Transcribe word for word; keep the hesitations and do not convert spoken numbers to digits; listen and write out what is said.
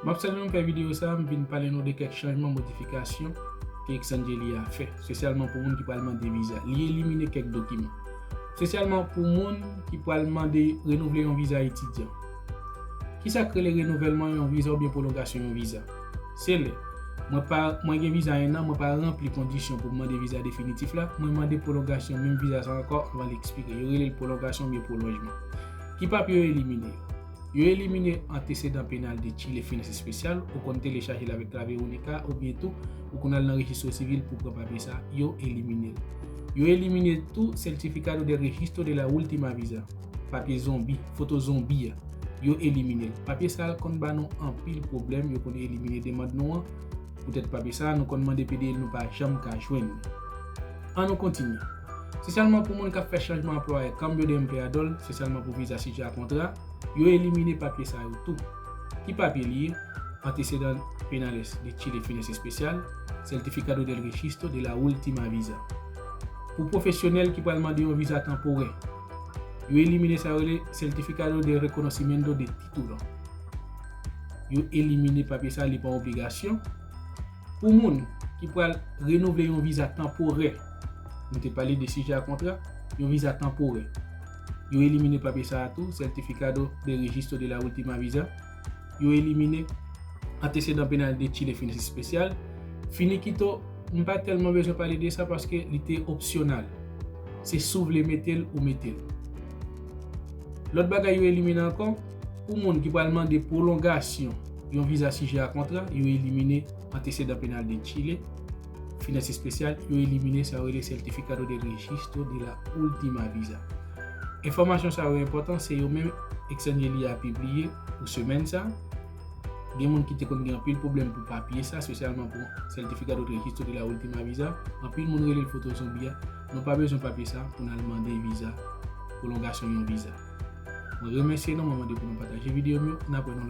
M ap salye nou, m fè videyo sa a, m vin pale nou de kèk chanjman, modifikasyon ke Exangeli a fè, espesyalman pou moun ki pral mande viza. Li elimine kèk dokiman, espesyalman pou moun ki pral mande renouvle yon viza etidyan. Kisa k rele renouvèlman yon viza oubyen pwolongasyon yon viza? Se lè mwen pa, mwen gen viza en an, mwen pa ranpli kondisyon pou m mande viza definitif la, mwen mande pwolongasyon menm viza sa ankò anvan l ekspire. Yo rele l pwolongasyon oubyen pwolonjman. Ki papye yo elimine yo? Yo elimine antesedan penal de Chile, Finans Espesyal, ou konn telechaje l avèk Clave Única, oubyen tou, ou konn al nan rejistro sivil pou pran papye sa, yo elimine l. Yo elimine tou Certificado de Registro de la Última Visa, papye zonbi, foto zonbi a, yo elimine l. Papye sa a konn ba nou anpil pwoblèm, yo konn elimine demann nou an. Poutèt papye sa a, nou konn mande P D L, nou pa janm ka jwenn li. Ann nou kontinye. Espesyalman pou moun k ap fè chanjman anplwayè, cambio de empleador, espesyalman pou viza sijè a kontra, yo elimine papye sa yo tou. Ki papye li ye? Antesedan penales de Chile, Finans Espesyal, Certificado del Registro de la Última Visa. Pou pwofesyonèl ki pral mande yon viza tanporè, yo elimine sa yo rele Certificado de Reconocimiento de Título. Yo elimine papye sa, li pa obligasyon. Pou moun ki pral renouvle yon viza tanporè, nou te pale de sijè a kontra, yon viza tanporè. Yo elimine papye sa a tou, Certificado de Registro de la Última Visa. Yo elimine antesedan penal de Chile, Finans Espesyal. Finiquito, m pa tèlman bezwen pale de sa paske li te opsyonal. Se si w vle mete l, ou mete l. Lòt bagay yo elimine ankò, pou moun ki pral mande pwolongasyon yon viza sijè a kontra, yo elimine antesedan penal de Chile, Finans Espesyal, yo elimine sa yo rele Certificado de Registro de la Última Visa. Enfòmasyon sa yo enpòtan, se yo menm Exangeli a pibliye pou semèn sa. Gen moun ki te konn gen anpil pwoblèm pou papye sa, espesyalman pou Certificado de Registro de la Última Visa. Anpil moun rele l foto zonbi a. Nou pa bezwen papye sa pou n al mande viza, pwolongasyon yon viza. Mwen remèsye nou, mwen mande pou nou pataje videyo m yo. N ap wè nou